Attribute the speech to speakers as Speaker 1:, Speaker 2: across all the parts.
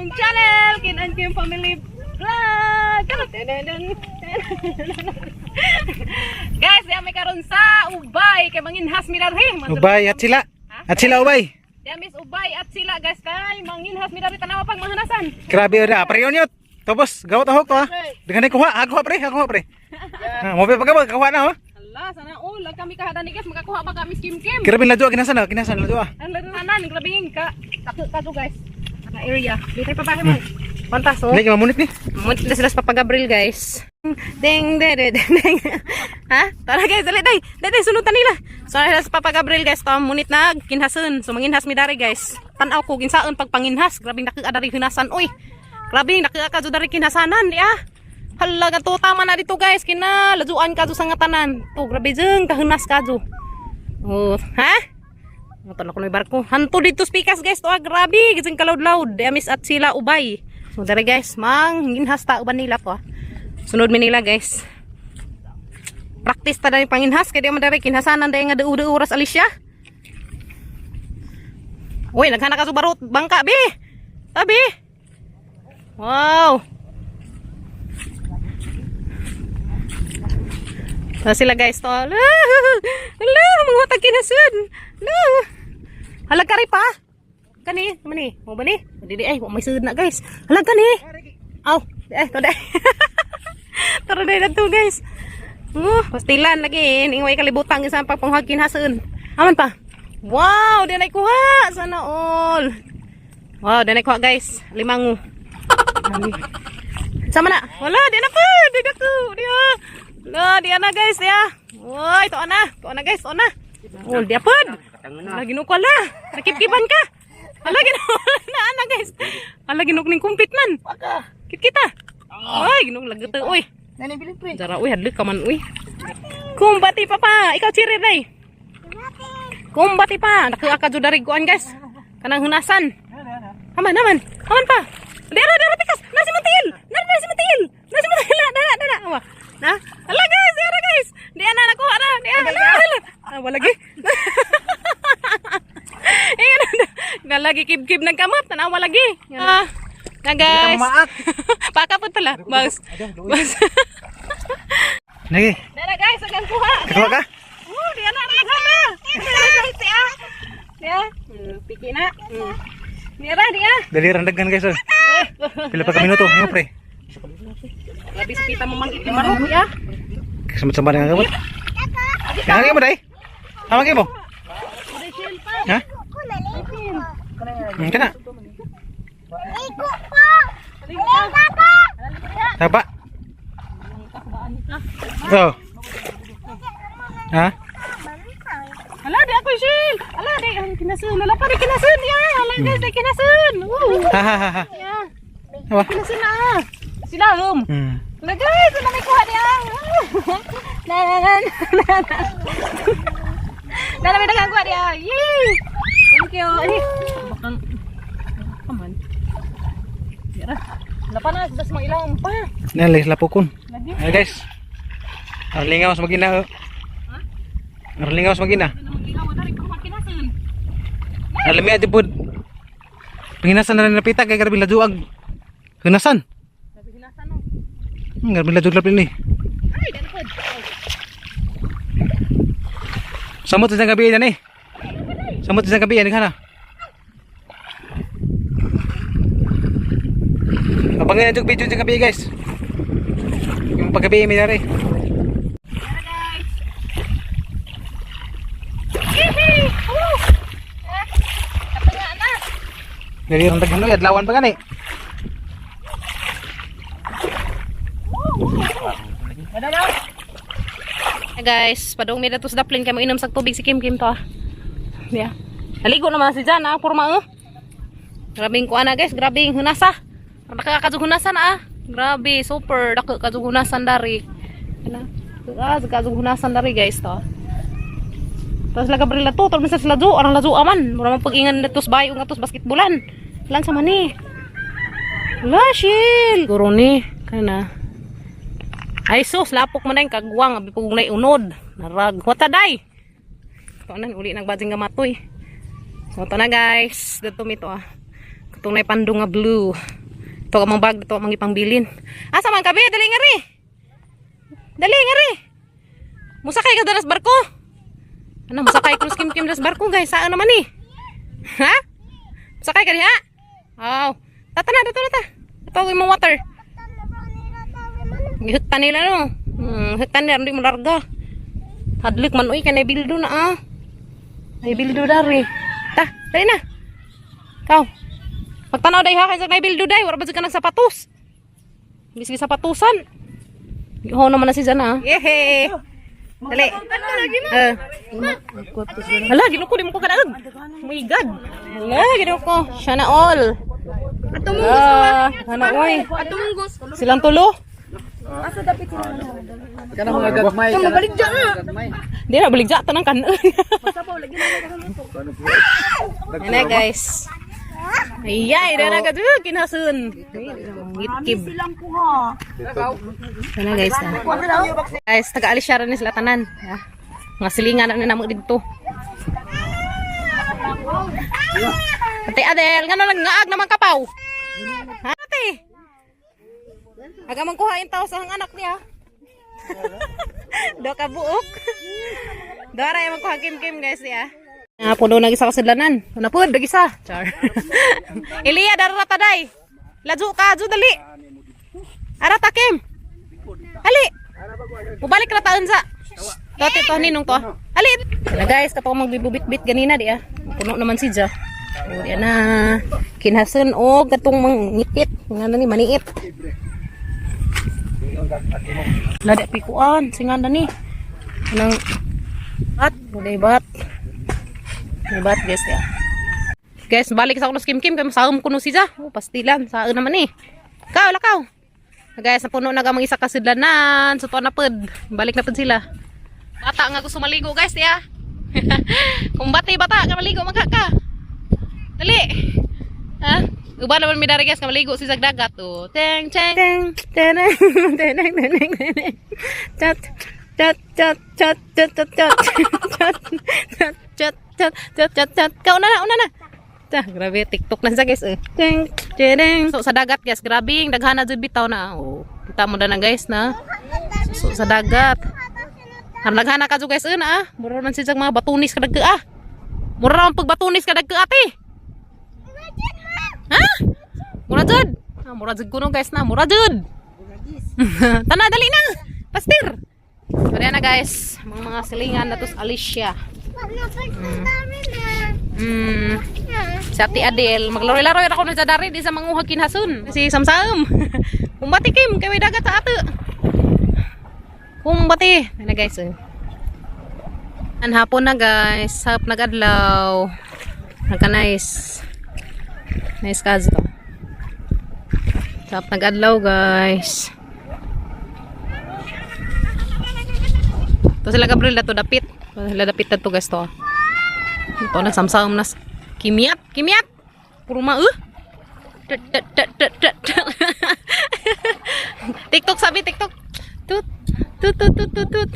Speaker 1: akong channel, Kin and Kim Family Vlog. Guys, di kami karon sa Ubay kay manginhas mi darhi.
Speaker 2: Ubay at sila. At sila, Ubay.
Speaker 1: Di ami sa Ubay at sila, guys, kay manginhas mi darhi, tanawa pag mahanasan.
Speaker 2: Grabe na, pre yun. Tapos gawat ahok to ha. Dengan kuha, ako pre, ako pre. Ha, mo pa pagka kuha na oh.
Speaker 1: Hala, sana all lag kami kahadani, guys, makakuha pa kami Kim Kim.
Speaker 2: Grabe na kinasan na, kinasan na ah.
Speaker 1: Ang tanan, grabe ka. Dako ka guys. Na area. Dito pa ba mo? Pantas oh.
Speaker 2: Hindi mamunit ni.
Speaker 1: Munti na sila sa Papa Gabriel, guys. Ding, ding, ding, ding, ding. Ha? Tara guys, dali, dali. Dali, dali, sunod ta nila. So, sila sa Papa Gabriel, guys. To, munit na, kinhasun. So, manginhas mi dari, guys. Tanaw ko, ginsaon pagpanginhas. Grabing nakiya dari hinasan, uy. Grabing nakiya ka dari kinhasanan, di ah. Hala, ganto tama na dito, guys. Kina, lajuan ka sa nga tanan. To, grabe jeng, kahunas ka Oh, ha? Motor na ko may barko. Hanto dito spikas, guys. To ah, grabe. Gising kalaud-laud. Amis at sila Ubay. So dere guys, mang ginhas ta uban nila po ah. Sunod mi nila, guys. Practice ta dahil panginhas kay di man dere kinhasanan dahil nga deu-deu oras Alicia. Uy, naghana ka sa barot bangka be. Tabi. Wow. Na sila guys to. Ala, ala, mga watag kinasun. Ala. Halag kari pa. Kani, mani, mo ba ni? Dili ay, wa may sud na, guys. Halag kani. Aw, di ay, to dai. Tara dai na to, guys. Oh, pastilan lagi ingway kalibutan isa pa panghakin hasun. Aman pa. Wow, di na kuha. Sana all. Wow, di na kuha, guys. Limango. Sama na. Wala, di na po. Di na ko. Di na. Wala, di na guys. Di na. Uy, to na. To na guys, to na. Oh, di apod. Wala, ginukol na. Nakipkipan ka. Wala, ginukol na, ana guys. Wala, ginuk ning kumpit man. Kit kita. Uy, ginuk lagi to. Uy. Jara, uy, hadlok ka man, uy. Kumbati pa pa. Ikaw, chirir day. Kumbati pa. Nakuha ka jud guan, guys. Kanang hunasan. Aman, aman. Aman pa. Dera, dera, tikas. Nasi matil. Nasi nasi matil. Nasi matil. Na, na, na, na. Awa. Na. Ala guys, dera guys. Di na nakuha na. Di na. Ala, ala. Ah, wala gi. Ingat na. Nalagi kib-kib ng kamot. Tanawa lagi. Ah. Na guys.
Speaker 2: Maak.
Speaker 1: Pakapot pala. Bas. Bas.
Speaker 2: Nagi,
Speaker 1: Dera guys, agang kuha.
Speaker 2: kakuha ka?
Speaker 1: Oh, di na naghana. Guys, ya. Ya. Piki na. Di ra, di ah.
Speaker 2: Dali randagan guys. Oh. Pila pa ka minuto, ngo pre.
Speaker 1: Labis kita mo manggit marok ya.
Speaker 2: Sama-sama dengan kamu. Yang mo dai? Tama mo? Ha? Kana. Taba. Oh. Ha?
Speaker 1: Hala, di ako shil. Hala, di ang kinasun. Hala pa di kinasun ya. Hala guys, di kinasun. Woo.
Speaker 2: Ha ha ha ha.
Speaker 1: Ya.
Speaker 2: Apa?
Speaker 1: Kinasun na. Sila um. Hala guys, wala may kuha niya. Na na na na na. Na na may daghang kuha niya. Yay! Thank you. Ay, bakang come on. Yara. Wala pa na, das mga ilang pa.
Speaker 2: Nah, lapukon.
Speaker 1: Lagi.
Speaker 2: Ay guys. Arlingaw sa magina. Oh. Arlingaw sa magina.
Speaker 1: Ano mag-ihaw na rin pang kinasun.
Speaker 2: Alami ati pud. Panginasan na rin napita kay grabe lajuag. Hinasan.
Speaker 1: Sabi hinasan no.
Speaker 2: Grabe lajuag lapin ni.
Speaker 1: Ay, dyan po.
Speaker 2: Samot sa gabi yan eh. Samot sa gabi yan kana. Abangin na video sa gabi guys. Yung paggabi may nari.
Speaker 1: Tara guys. Yehey! Woo! Ah, katunga na.
Speaker 2: Dali rang daghan adlawan pa gani.
Speaker 1: Hey guys, padung mi dato sa daplin kay mo inom sa tubig si Kim Kim to. Ah. Yeah. Naligo naman si Jan ah, puro mao. Grabing kuan na guys, grabing hunasa. Nakakadug hunasa na ah. Grabe, super dako kadug hunasan dari. Ana. Ah, kadug hunasan dari guys to. Tapos laga Gabriel to, tol sa sila do, arang lazo aman. Mura man pag-ingan dato sa bayo nga to sa basketballan. Lan sa mani. Wala, shil. Guro ni, kana. Ay sus, lapok man na yung kagwang, abi pugong na unod. Narag, wata day. Ito na, uli nagbading gamatoy. So ito na guys, dito mito ah. Itong na pando nga blue. Ito ang mga bag, ito ang mga ipangbilin. Asa man kabi? Dali nga ri. Dali nga ri. Musakay ka dalas barko. Ano, musakay ko kim kim das barko, guys. Saan naman eh? Ha? Musakay ka diha? Aw. Tata na, tata na ta. Ito ang imong water. Gihuktan nila no. Huktan nila, hindi mo larga. Hadlik man uy kay bildo na ah. Ay bildo dari. Ta, dali na. Kaw. Pagtanaw day ha kay sa bildo day, wala ba jud ka nagsapatos? Bisgi sapatusan. Giho naman na si Zana. Yehe. Dali. Eh. Hala, ginuko di mo ko kadaog. Oh my God. Hala, ginuko. Siya na all.
Speaker 3: Ato mong gusto.
Speaker 1: Ah, ano oy.
Speaker 3: Ato mong gusto.
Speaker 1: Silang tulo.
Speaker 2: Kana mga gagmay.
Speaker 3: Kung mabalik dyan ah.
Speaker 1: Di na baligja tanang kanon. Yan na guys. Ayay, na na ka kinasun. Ngitib.
Speaker 3: Silang kuha.
Speaker 1: Yan na guys. Ah. Guys, taga-alis siya rin sila tanan. Ah. Mga silingan na namo dito. Ate Adel, ngano lang ngaag naman kapaw. Ha, ate? Aga man kuhain tao sa ang anak niya. Do ka buok. Do ara man kuha kim kim guys ya. Ah, puno na gisa kasidlanan. Una pud gisa. Char. Eliya dara ta day. Ladyo ka, adyo dali. Ara ta kim. Ali. Mubalik ra taon sa. Tote to ninong to. Ali. Wala guys, kato magbibubit-bit ganina di ah. Puno naman si Ja. O, di na. Kinhasan og katong mangipit. Nga na ni maniit. Lada pikuan, singan na ni. Anang bat, buday bat. May bat guys ya. Guys, balik sa kuno kim kim kay masahom kuno si Ja. Oh, pastilan, saan naman eh. Kaw, lakaw. Guys, napuno na gamang isa kasidlanan. So, to na pod. Balik na pod sila. Bata nga gusto maligo guys, ya. Kumbati bata nga maligo magka ka. Dali. Ha? Uba naman mi dari guys nga maligo si dagat oh. Teng teng teng teng teng teng teng teng. Chat chat chat chat chat chat chat chat chat chat chat chat chat chat. Kau na na, una na. Ta, grabe TikTok na siya guys eh. Teng teng. So sa dagat guys, grabe daghan na jud bitaw na. Oh, kita mo na guys na. So sa dagat. Ang daghan na kadto guys eh na ah. Mura man siya mga batunis kadagka ah. Mura man pagbatunis kadagka ate. Ha? Mura jud. Ah, mura jud kuno guys na, mura jud. Tana dali na. Pastir. Pwede na guys, mga silingan na to sa Alicia. Si Ate Adel, maglaro-laro ako na sa dari di sa manguhag kinhasun. Si Samsam. Kumbati Kim, kay may dagat sa ato. Kumbati. Ano guys eh. An hapon na guys, hap nagadlaw. Nagka nice. Nice kazo to. Hap nagadlaw guys. To sila Gabriel na to dapit. To sila dapit na to guys to. Ito nagsamsam na. Kimiat, kimiat. Puro ma eh. Tut, tut, tut, tut, tut. TikTok sabi TikTok. Tut tut tut tut tut tut.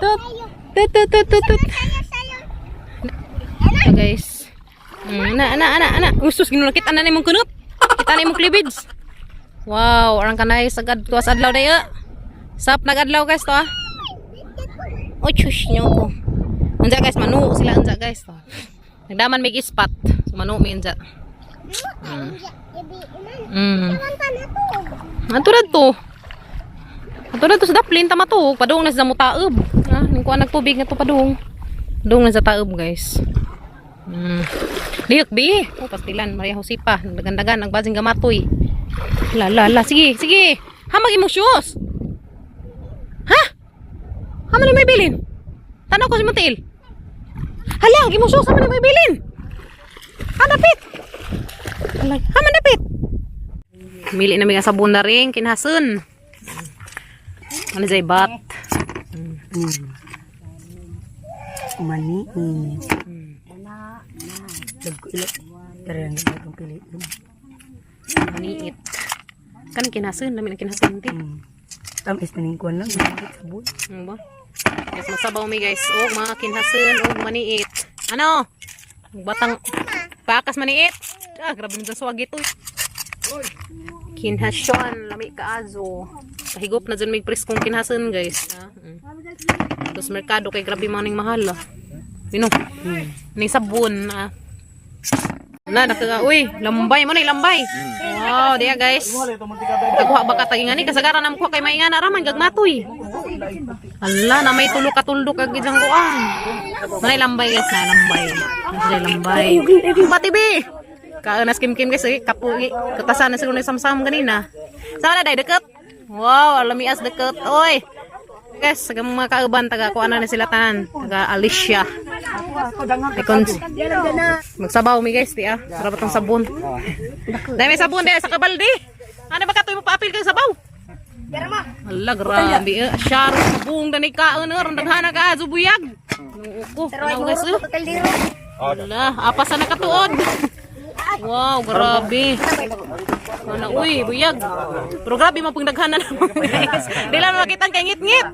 Speaker 1: Tut tut tut tut tut tut. Ito guys. Ana ana ana ana. Usus ginulakit ana na imong kunot. Kita na imong cleavage. Wow, orang kanay sagad tuwas adlaw dayo. Sap nagadlaw guys to ah. Oy, shush nyo ko. Unja guys, manu sila unja guys to. Nagdaman may ispat. So manu mi unja. Ato na to. Ato na to sa daplin tama to. Padung na sa mutaob. Ah, ning kuan nagtubig nga to padung. Padung na sa taob guys. Liyok bi. Oh, pastilan Maria Josepa, dagan-dagan nagbasing gamatoy. La la la, sige, sige. Hamag imong shoes. Ha? Haman na may bilin. Tanaw ko si Montiel. Hala, ang imong shoes haman na may bilin. Ha, dapit. Hala, haman dapit. Mili na may sabon na rin, kinhasun. Ano jay bat?
Speaker 4: Mani. Nagkuilo. Pero ang itong pili.
Speaker 1: Maniit. Kan kinhasun, namin ang kinhasun ti.
Speaker 4: Tamis na kuwan lang. Sabon.
Speaker 1: Ano ba? Guys, masabaw mi guys. Og mga kinhasun, og maniit. Ano? Batang pakas maniit. Ah, grabe nito swag ito. Kinhasyon, lami kaazo. Kahigop na dyan may preskong kinhasan, guys. Ah. Tapos merkado kay grabe maning mahal ah. Sino? Ning sabon ah. Na naka uy, lambay mo na lambay. Wow, diya guys. Nagkuha ba ka tagingan ni kasagaran am kuha kay maingana ra man gagmatoy. Ala na may tulo ka tuldok ag gidang kuan. Manay lambay guys na lambay. Manay lambay. Pati bi. Kaanas kim kim guys eh, kapugi. Katasan na siguro na samsam ganina. Sama na day deket. Wow, alamias deket. Oy. Guys, sa mga kauban taga kuan na sila tanan, taga Alicia. Ikon. Magsabaw mi guys, di ah. Sarap itong sabon. Dahil may sabon di ah, sa kabaldi. Ano ba katoy mo paapil kang sabaw? Ala, grabe eh. Syaro, sabong dani kaon eh. Randang ka, zubuyag. Nuo ko. Ano guys eh. Ala, apa sa nakatuod. Wow, grabe. Ano, uy, buyag. Pero grabe mo pang daghanan na guys. Di lang makita kay ngit-ngit.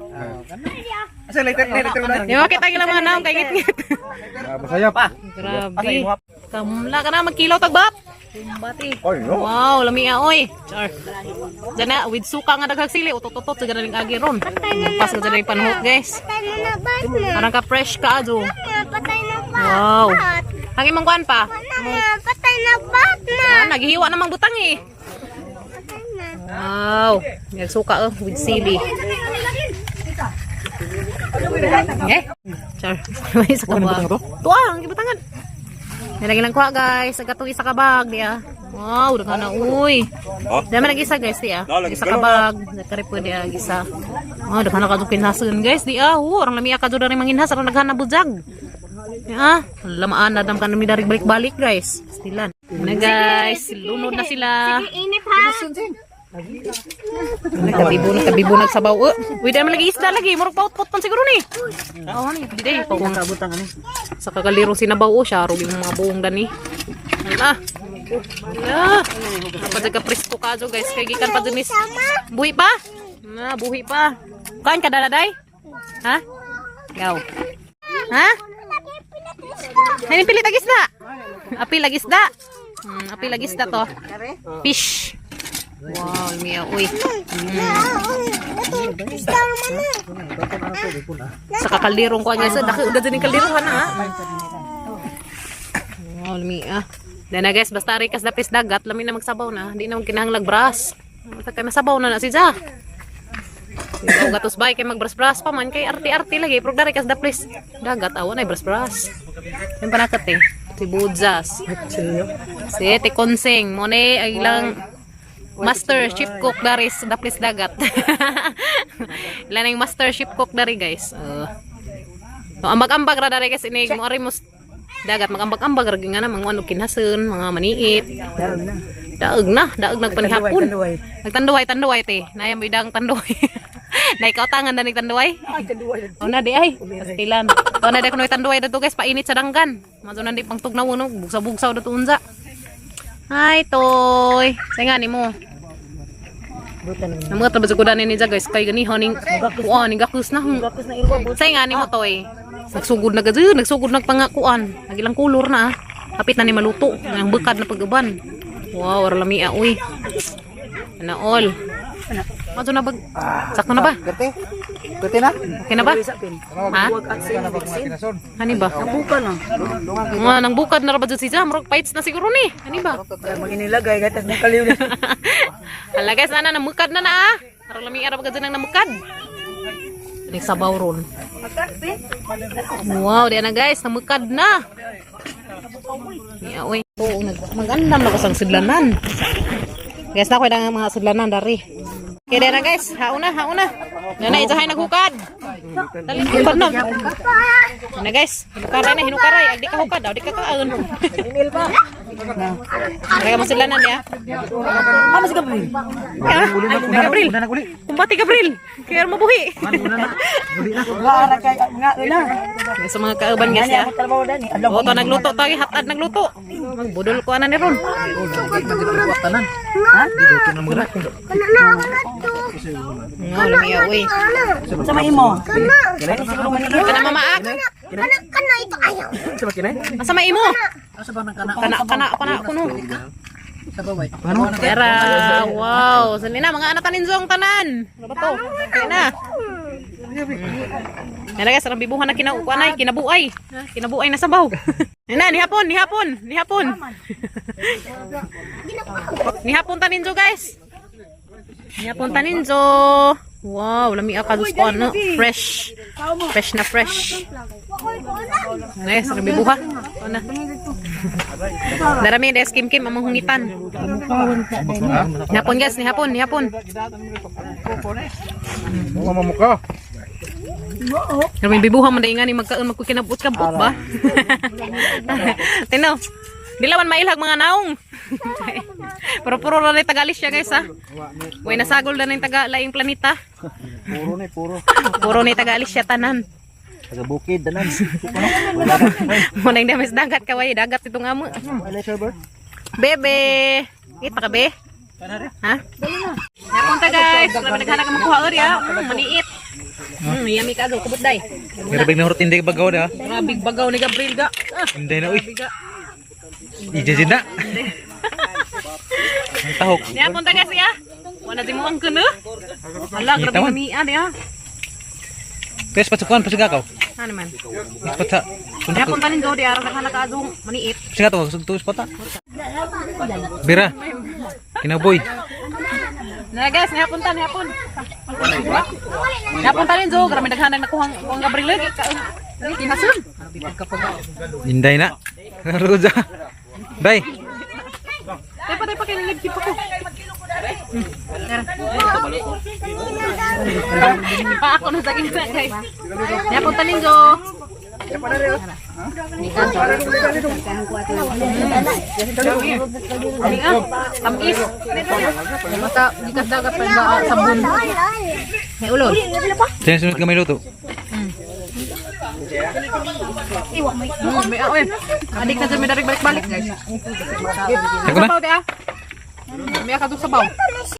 Speaker 2: Asa lighter ni lighter na.
Speaker 1: Di makita ang mga naong kay ngit-ngit.
Speaker 2: Masaya pa.
Speaker 1: Grabe. Kamla ka na magkilaw tagbat. Bati.
Speaker 2: Oy, no.
Speaker 1: Wow, lami ah, oy. Char. Diyan na, with suka nga daghang sili, utot-utot sa ganang agi ron. Pas nga dyan panhot, guys.
Speaker 3: Patay na na bat na.
Speaker 1: Parang ka fresh ka ado.
Speaker 3: Patay na bat.
Speaker 1: Wow. Ang imong kuan pa.
Speaker 3: Na, patay na bat na.
Speaker 1: Ah, naghihiwa namang butang eh.
Speaker 3: Patay na.
Speaker 1: Wow. May suka oh, with sili. Eh? Char. May isa ka ba? Tuwa, ang gibutangan. Nilagay lang kuha guys. Ang katong isa ka bag, di ah. Wow, daghan na uy. Dami nag isa guys, di ah. Isa ka bag, nagkari po di ah, isa. Wow, daghan na kadto kinhason guys, di ah. Oo, orang lami ka jud rin manginhas, aron daghan na bujag. Di ah, lamaan na dam kanami dari balik-balik guys. Stilan. Na guys, lunod na sila.
Speaker 3: Init ha.
Speaker 1: Nagkabibo, nagkabibo nagsabaw. Oh, uy, dahil lagi isda lagi. Murag pautpot pan siguro ni. Oh, ni, di day.
Speaker 4: Kabutang ano.
Speaker 1: Sa kagalirong sinabaw, oh, siya, rugi mga buong dani. Ala. Ala. Kapag ka presko ka, jo, guys. Kay gikan pa dyan is. Buhi pa? Na, buhi pa. Kain ka daladay? Ha? Gaw. Ha? Ay, pilit ag isda. Apil ag isda. Apil ag isda to. Fish. Wow, miya, uy. Sa kakaldirong ko niya sa dako uga din kaldero ha na. Wow, lami ah. Dahil na guys, basta ari kas dapis dagat, lami na magsabaw na. Hindi na magkinahanglag bras. Basta kay masabaw na na si Ja. Ikaw gatos bay kay magbras-bras pa man kay arti-arti lagi pero dari kas dapis dagat awan ay bras-bras. Yung panakat eh. Si Budzas. Si Te Konseng mo ni ay ilang master chef cook dari sa daplis dagat. Ilan ang master chef cook dari guys. No, ambag-ambag ra dari guys ini mo ari mo dagat magambag-ambag ra gyud nga na mga ano kinhasen, mga maniit.
Speaker 4: Daog na.
Speaker 1: Daog na, daog nagpanihapon.
Speaker 4: Tanduay.
Speaker 1: Nagtanduay, tanduay te. Naya mo idang tanduay. Nay kautangan na tanduay.
Speaker 4: Ay, tanduay.
Speaker 1: O na di ay, pastilan. O na di kuno tanduay dito guys, painit sa danggan. Mato na di pangtugnaw no, bugsaw-bugsaw dito unsa. Hi toy. Say nga nimo.
Speaker 4: Butan na.
Speaker 1: Namga ta ko ni niya guys kay gani honing kuan ning gakus na.
Speaker 4: Gakus na ilwa.
Speaker 1: Say nga nimo toy. Nagsugod na gud, nagsugod nagpangakuan. Nagilang kulor na ah. Kapit na ni maluto, ang bukad na pag-uban. Wow, ora lami ah, uy. Ana all. Mato na bag. Sakto na ba?
Speaker 2: Gerte. Gerte na.
Speaker 1: Okay na ba?
Speaker 4: Sa pin.
Speaker 1: Ha?
Speaker 2: Kana ba mga kinason?
Speaker 1: Ani ba?
Speaker 4: Buka na.
Speaker 1: Nga nang bukad na ra ba jud si Jam, murag paits na siguro ni. Ani ba?
Speaker 4: Maginilagay gatas ng kaliw na.
Speaker 1: Hala guys, ana namukad na na ah. Aron lami ara ba nang namukad. Ning sabaw ron. Wow, di na guys, namukad na. Ya, uy. Oo, magandam na ko sang sudlanan. Guys, na ko ang mga sudlanan dari. Okay, di na guys, hauna, hauna. Na na ijahay naghukad. Dali, hukad na. Na guys, hinukaray na, hinukaray. Agdi ka hukad, agdi ka kaon. Kaya mo sudlanan ya.
Speaker 4: Ah, mas gabi.
Speaker 1: Ya, Gabriel.
Speaker 2: Una na uli.
Speaker 1: Kumbati Gabriel. Kaya mabuhi.
Speaker 2: Una na. Uli na.
Speaker 4: Nga ara kay nga ila.
Speaker 1: Sa mga kauban guys ya.
Speaker 4: Ani ako trabaho dani. Adlaw.
Speaker 1: Oo, to nagluto tayo, hatad nagluto. Magbudol ko ana ni ron.
Speaker 2: Tanan.
Speaker 4: Ha?
Speaker 2: Dito na mga.
Speaker 3: Kana na ako na to.
Speaker 1: Nga lami uy.
Speaker 4: Sa may imo.
Speaker 2: Kana
Speaker 1: Kana mamaak.
Speaker 3: Kana kana ito ayaw.
Speaker 2: Sa makinay.
Speaker 1: Asa may imo? Kana kana kana kuno. Tera, wow. Sali na mga anak tanin zong tanan. Ano ba to? Okay na. Yan guys, sarang bibuhan na kinaukuan ay, kinabuay. Ha, kinabuay na sabaw. Yan na, nihapon, nihapon, nihapon. Nihapon tanin zo guys. Nihapon tanin zo. Wow, lami ka gusto ano, fresh. Fresh na fresh. Nice, sarang bibuha. Ano na. Darami des kim kim among hungitan. Nihapon guys, nihapon, nihapon.
Speaker 2: Mamamuka.
Speaker 1: Pero may bibuha man nga ni magkaon magkukinabot-kabot ba? Tinaw. Dilawan mailhag mga naong. Pero puro ra ni Tagalis siya guys ha. Way nasagol na ning taga laing planeta.
Speaker 2: Puro ni, puro.
Speaker 1: Puro ni Tagalis siya tanan.
Speaker 2: Taga bukid, danan.
Speaker 1: Mo nang dames dagat kaway dagat ito nga mo. Bebe. Kita ka be? Ha? Napunta guys. Wala ba naghanap ka makuha ori ha? Maniit. Yummy ka agaw kubot day.
Speaker 2: Grabe na hurot hindi bagaw na.
Speaker 1: Grabe bagaw ni Gabriel ga. Ah,
Speaker 2: Hindi na, uy.
Speaker 1: biga.
Speaker 2: Ijajin na. Ang tahok.
Speaker 1: Niya punta guys ya. Wala di mo ang kuno. Ala grabe
Speaker 2: Kita man.
Speaker 1: ni ya.
Speaker 2: Kaya pasukan, pasigakaw.
Speaker 1: Ano man.
Speaker 2: Spot sa.
Speaker 1: Niya punta nin do di ara naghanap ka azong maniit.
Speaker 2: Pasigato, to spot. Bira. Kinaboy.
Speaker 1: Na guys, niya punta niya pun. Niya punta nin do grabe naghanap na kuhang kuhang Gabriel lagi ka. Kinasun.
Speaker 2: Inday na. Roja. Day.
Speaker 1: Tay pa tay pa kay pa ko. Pa ako na sa gitna guys. Niya punta nin do. Ani ah, tamis. Basta gikas dagat pa ba sabon. May ulod.
Speaker 2: Sino sunod ka may luto?
Speaker 1: May oy. Adik na dyan, may darig balik-balik guys.
Speaker 2: Ako na.
Speaker 1: Sabaw di ah. May akadong sabaw.